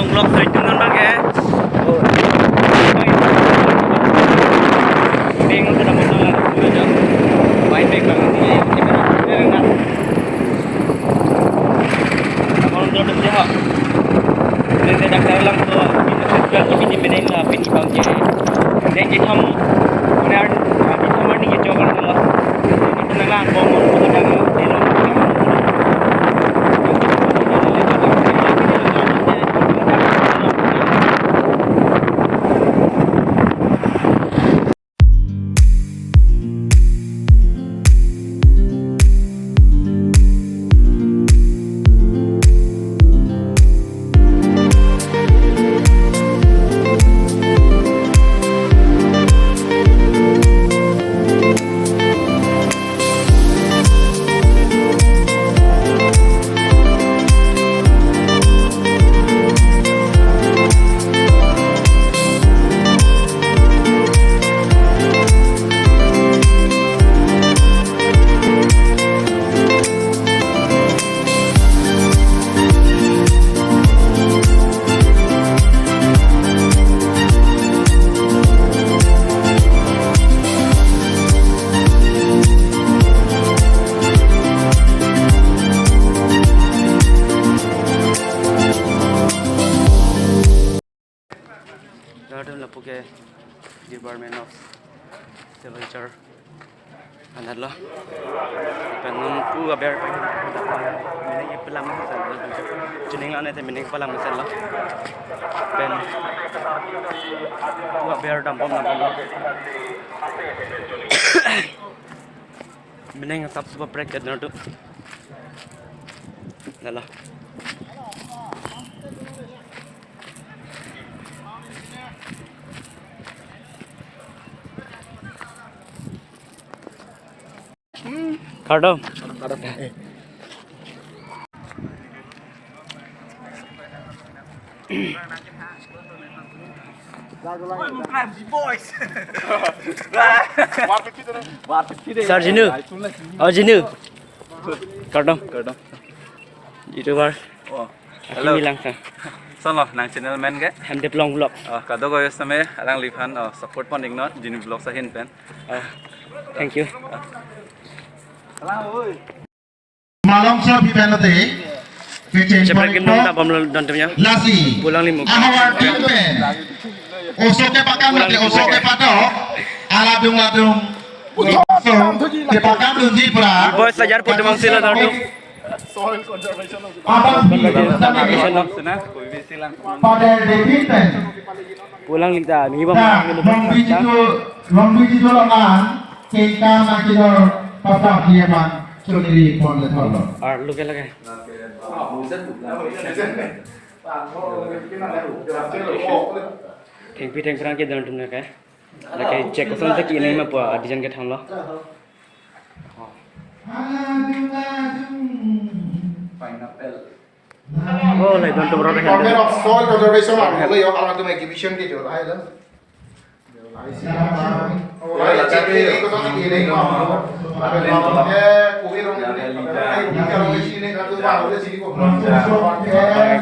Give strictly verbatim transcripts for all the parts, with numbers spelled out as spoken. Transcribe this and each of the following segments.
Vlog saitum non bang ke. Ning ke dapat nang lagi punya jam. Main back bang ni. Kamu nonton dulu ya. Ini saya daftar lang to. Ini saya jual ini, ini lah ini bang ke. Dan kita ham, ini kita ham ni kita jual lah. Ini kita lang bom bom kita lang. Latum lapu ke Department of Civil Service anat lo. Pen non pu aber, mene ke pelang mesen lo. Chuning lo ne te mene ke pelang mesen lo. Pen pu aber dam bom dam bom lo. Mene ke sap supa prek ke dona tu. Lala. Kardom. Sir Jinu. Oh, Jinu. Kardom. Kardom. YouTuber. Oh. Hello. Akimi lang sa. Son lo, nang channel men ke? Hamdep Long Vlog. Oh, kadokave sitame alangliphan, oh, support pon iknon, Jinu Vlogs ahin pen. Oh, thank you. Malom sir pi pen lote. Kecheng Cheprak pon gendong iknon. Na bom lo don temnya. Lasi. Pulang limu. Ahawar team pen. Oso kepakam lote, oso kepadok. Aladung ladung. Oso kepakam dunji pra. Boys sajar putih mangsi lo dadu. Soil conservation of the Abang di sana. Sina, koi bisi lang. Pada David pen. Pulang linta, ni bang. Nah, Long Beach itu, Long Beach itu lo man, kengkam nangkejor, patah dia bang, choniri pon le thorlo. Ar lu ke lage. Thengpi thengphrang ke don atum ke. Lake check koson ta ki nai ma pu design ke thanglo. Pineapple. Oh, lai don atum rot. Department of Soil Conservation, ah, lo yo, alanglitum exhibition ke jo, hai lo.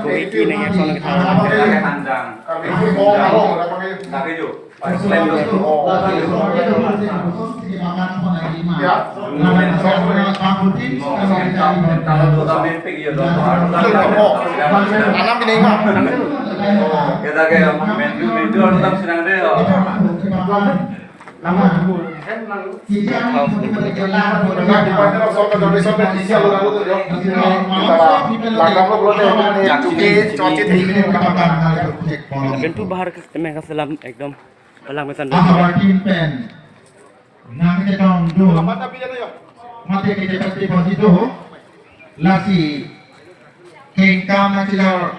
Kopi ki nai ason ke thang. Anam pinai ma. Kita ke menu menu orang tam senang deh. Pen pu bahar ke temeng ka selam ekdom. Palang mesan. Ahawar team pen nangketong do. Mate kete pati pati do. Lasi kengkam nangkejor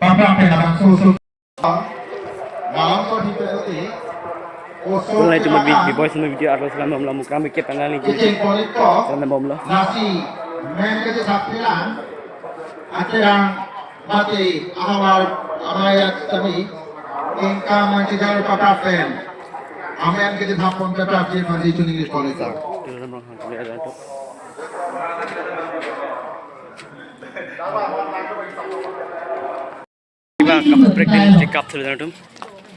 paprang pen labangso oso. Malam so di P L A. Oso. Mulai cuma bi, bi boys sama video arlo selam bom lo mukram bikin tanggal ni. Kecheng pon iknon. Selam bom lo. Lasi men kejor saptilan. Aterang mate ahawar amayat tami. Kengkam nangkejor paprang pen. Amen kejor thap pon paprang je panji chuning English College. Kaprek pen chekap thulu nangtum.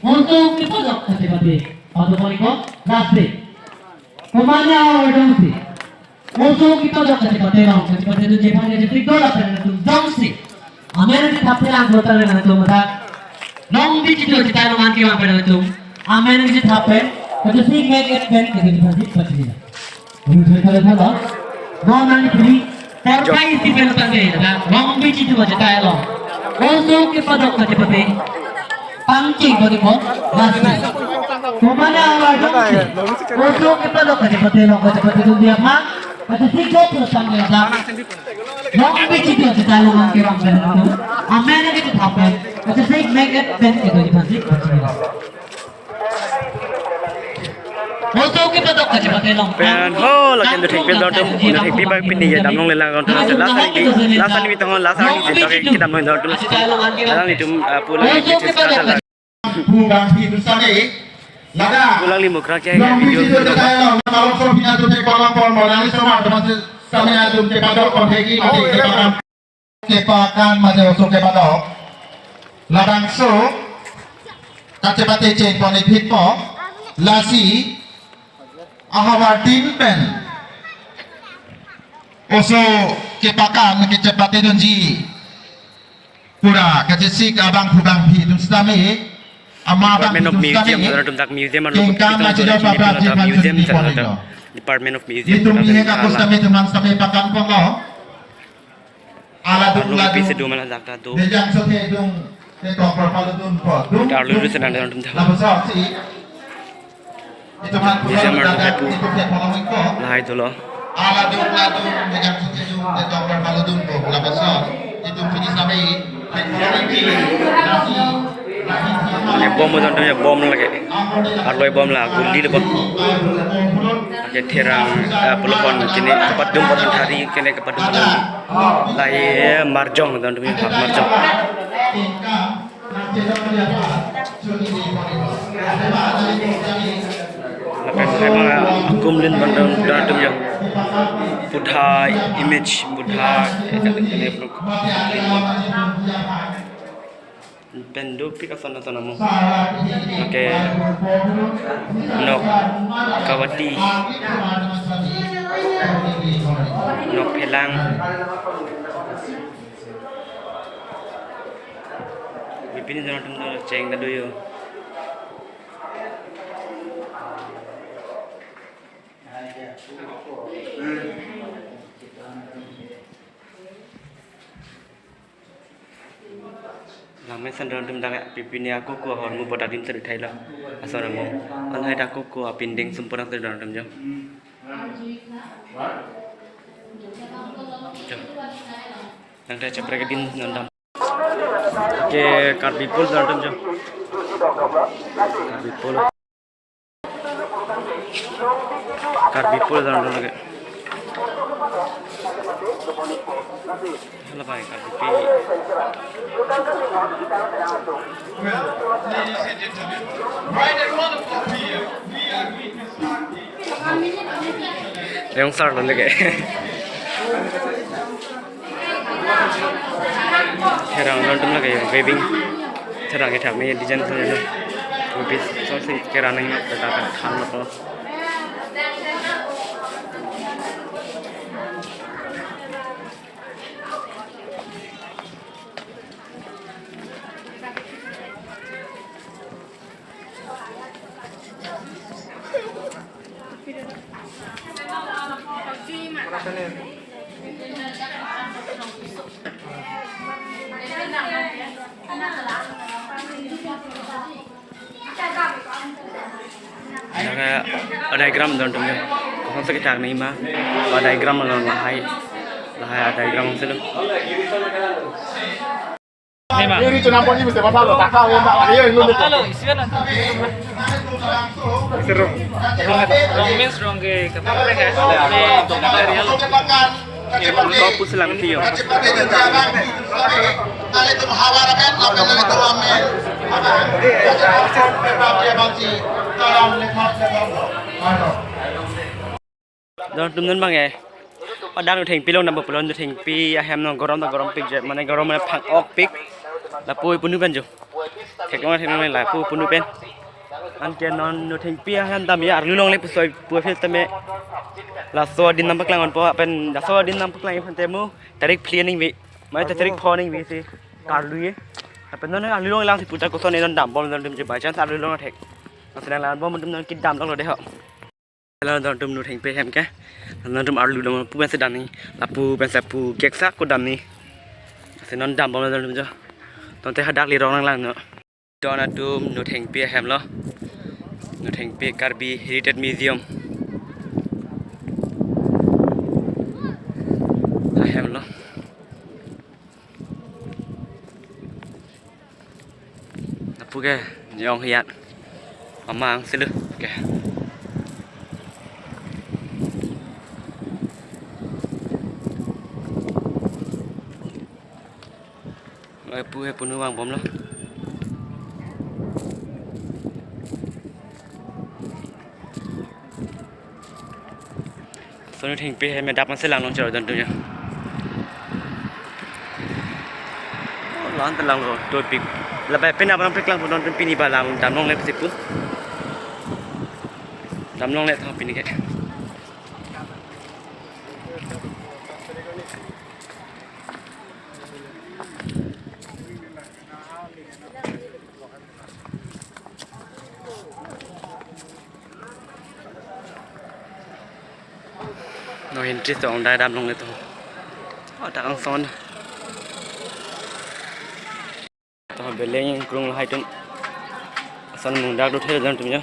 Oso kepadok kachepate, pado pon-ikpo, lasi. Komane awa jongsi. Oso kepadok kachepate long, kachepate dunji aphan kachesik do lapen nangtum jongsi amen kachethap pen lang kota nangtum adak. Long bichitu achetai along an kevang pen nangtum amen kachethap pen, kachesik mek-et pen kedun phan sik pachini. Yusuf kalau sama, non nang puri, terpai si pen tangge, dak long bichitu achetai along. Oso kepadok kachepate. Pangcheng bagi mo, lasi. Komane awa jongsi. Oso kepadok kachepate long kachepate dunji aphan, kachesik do pulotangge dak. Long bichitu achetai along an kevang pen nangtum amen kachethap pen, kachesik mek-et pen kedun phan sik pachini. Oso kepadok kachepate long. Pen ho, lapen dothengpi nangtum, dothengpi bak pini kedam longle lang nangtum. Lasi, lasi, lasi, lasi, lasi, kedam long nangtum. Lasi nangtum, ah, pulang. Oso kepadok. Pu bang hi tu sane. Lada. Pulang li mukra ke video. Long bichitu achetai along, malom so bina tu te kolom pon mo nang so ma tu masih sane atum kepadok pon thegi mati kepakan. Kepakan mate oso kepadok. Labangso kachepate cheng pon-ik phitpo, lasi ahavar tin pen oso kepakan kachepate dunji pura kachesik abang pu bang phi atum sitame, ama bang Department of phi atum Museum, sitame, nangtum dak museum arlo kengkam kepitong ajo ajo sitame, papra nangtum dak chepan museum, chepan nangtum dak ilo. Department of Museum, itum nangtum bihe dak kakus tame teman sitame pakan ponlo. Aladung arlo ladung. Pisi dum alam dak ta do. Dejang sothe dung, te tong parpalo dun po. Dung, arlo dung. Dun senang nangtum dak. Lapuson si. Itum han. Dejang pulang arlo dadak, hepu. Itum te polong iko. Lahai dolo. Aladung ladung, dejang sothe dung, te tong parpalo dun po. Lapuson. Itum pini sitame. Mane bom nangtum ya, bom lake. Arlo bom la, guli le bom. Lake therang, eh, pulo pon kene kepadum pon thari kene kepadum pon. Lahai, eh, marjong nangtum ya, marjong. Lapen hai ma akum lin nangtum, nangtum ya. Buddha image, Buddha, eh, kene, kene, pen dopik ason ason amo. Lake nok kawati, nok phelang. Bipin jon atum do cheng ta do yo. Langmesen nangtum dak pipini ako ko ahormu pot adim seri thailo. Ason amo. Anhai dak ako ko apindeng sumpur nangtum nangtum jo. Jo. Nang dak cheprek adim nangtum. Ke Karbi Pul nangtum jo. Karbi Pul. Karbi Pul nangtum lake. Hala bai Karbi Pul. Rong sar lo lake. Therang nangtum lake weaving. Therang kethak ni design so ni. Bis so si kerana nang mat kata kata than mat lo. Nangtum diagram nangtum ya. Kosonsi kethak ni ma. Ba diagram lo lahai. Lahai diagram silo. Ini cuma pon ini mesti apa lo? Tak tahu ya, Pak. Iya, ini dulu. Halo, isian nanti. Seru. Rong means rong ke kaprek ya. Ini dari halo. Ko pusi lang tiyo. Don tum non bang eh. Padang dothengpi along nang pulo dothengpi ahem nang gorom ta gorom pik je, mane gorom mane phang-ok pik. Lapu epunu pen jo. Theklong theklong lapu epunu pen. Anke non Nothengpi ahem dam ya arlu longle pusi pu aphi tame. Laso adim nangpaklang ponpo pen laso adim nangpaklang pen temu tarik phli aningve. Mai ta tarik pho aningve si karlu ye. Lapen non arlu longle lang si puta koson non dambom dam dum je by chance arlu longle thek. Laso nang lang bom dum non kedam longlo de ho. Hello, don atum Nothengpi ahem ke. Don atum arlu dam pu pensi dam ni. Lapu pensi pu keksa ko dam ni. Si non dambom don atum jo. Tangte hadak lirong nanglang non. Don atum Nothengpi ahem lo. Nothengpi Karbi Heritage Museum ahem lo. Lapu ke jong hiat. Amang selu ke. Lapu epunu vangbom lo. Laso Nothengpi ahem adap nangselang long chero don atum ya. Oh, lan ta langlo dopik. Lapen pen abang peklang pon don atum pini ba lang dam longle pusi pu. Dam longle tha pini ke. No entry tong dai dam longle to. Oh, ta ang son. To beleng krung lahai atum. Ason mung dak dothe don atum ya.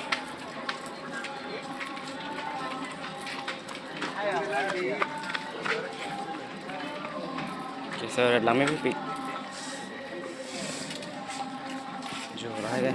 Keso rat lang mepi. Jo lahai ke.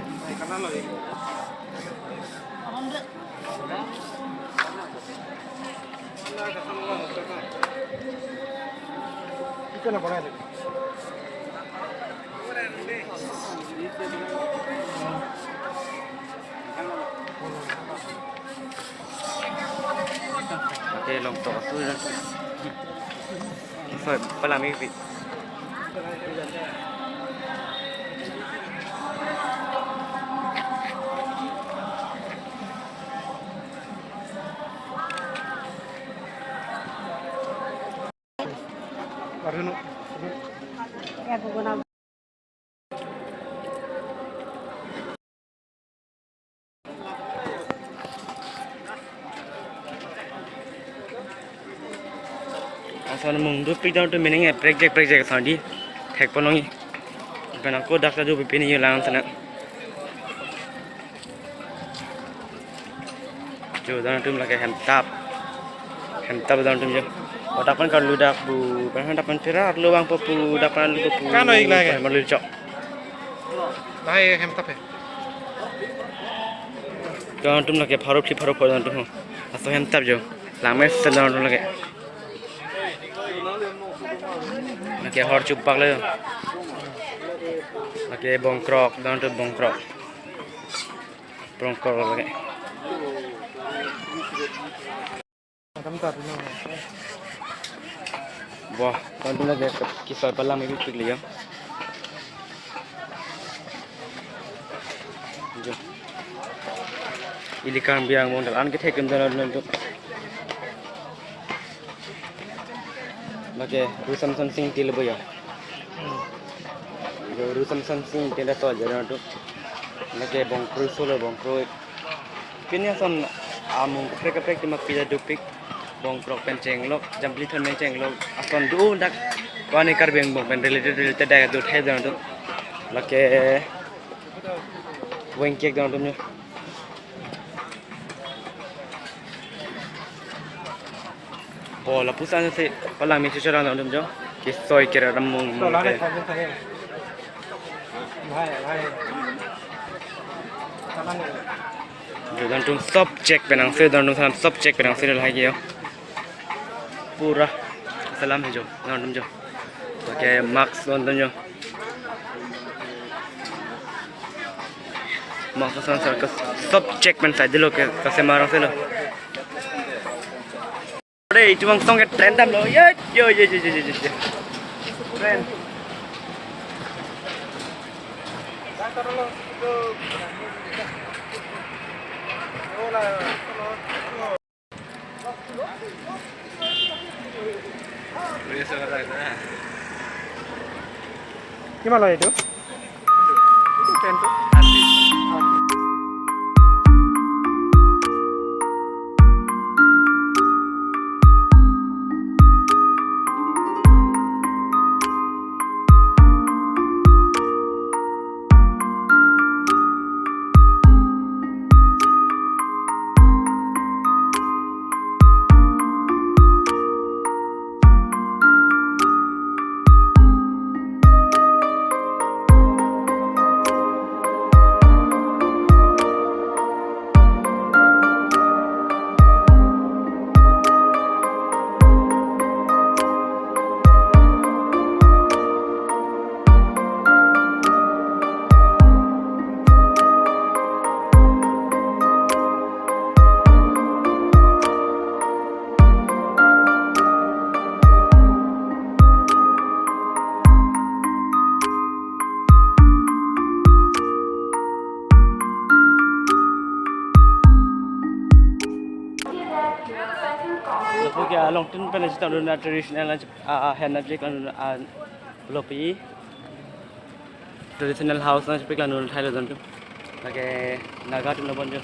Oke, long tok asu ya. Sorry, pala mi pi. Ason mung dopik dam atum mening eprek jek prek jek ason di thek ponlongji. Penang ko dak ta dopik pini yo lang sana. Jo don atum lake hemtap. Hemtap don atum jo. O dak pen karlu dak pu. Pen dak pen pera arlu vangpo pu dak pen arlu pu. Kano ik lake? Pen arlu chok. Lahai hemtap he. Don atum lake pharo phli pharo pho don atum ho. Laso hemtap jo. Langme sel don atum lake. Lake hor chupak le. Lake bongkrok don atum bongkrok. Prong kor lagi. Wah, tontu lagi kisoi palang ibi pik liya. Jo. Ili Karbi Anglong dalan ke theklong dalan nontu. Lake Ru Samson Sing Tilbuya. Jo, Ru Samson Sing Tilbuya to ajar nontu. Lake bongkroi solo bongkroi. Pini ason amung kaprek kaprek tema pida dopik. Bongkrok pen chenglok, jampli thon pen chenglok. Ason do dak. Wani Karbi Anglong pen related related dak do thai nontu. Lake weng kek nontu nyo. Bo lapuson si palang mi chuchara nang dum jo. Kisoi kera ram mung mung ke. Jo, don atum sob check penang si, don atum sob check penang si lahai ke yo. Pura salam he jo, don atum jo. Pakai mask don atum jo. Mask ason sar ke sob check pen sai dilo ke kase marang selo. Ore, itu bang song ke trend damlo. Yo, yo, yo. Trend. কিমান লয় এইটো? এইটো পেণ্টটো? Lapu ke along tin pen si tangdun, traditional, ah, ah, henna jik, ah, lopi. Traditional house nangchepik langdun thai lo jon tu. Lake Naga atum nangpon jo.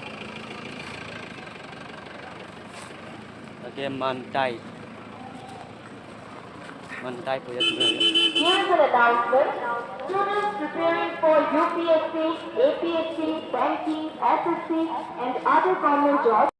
Lake Mantai. Mantai puja tu. Here's an announcement. Students preparing for U P S C, A P S C, banking, S S C, and other government jobs.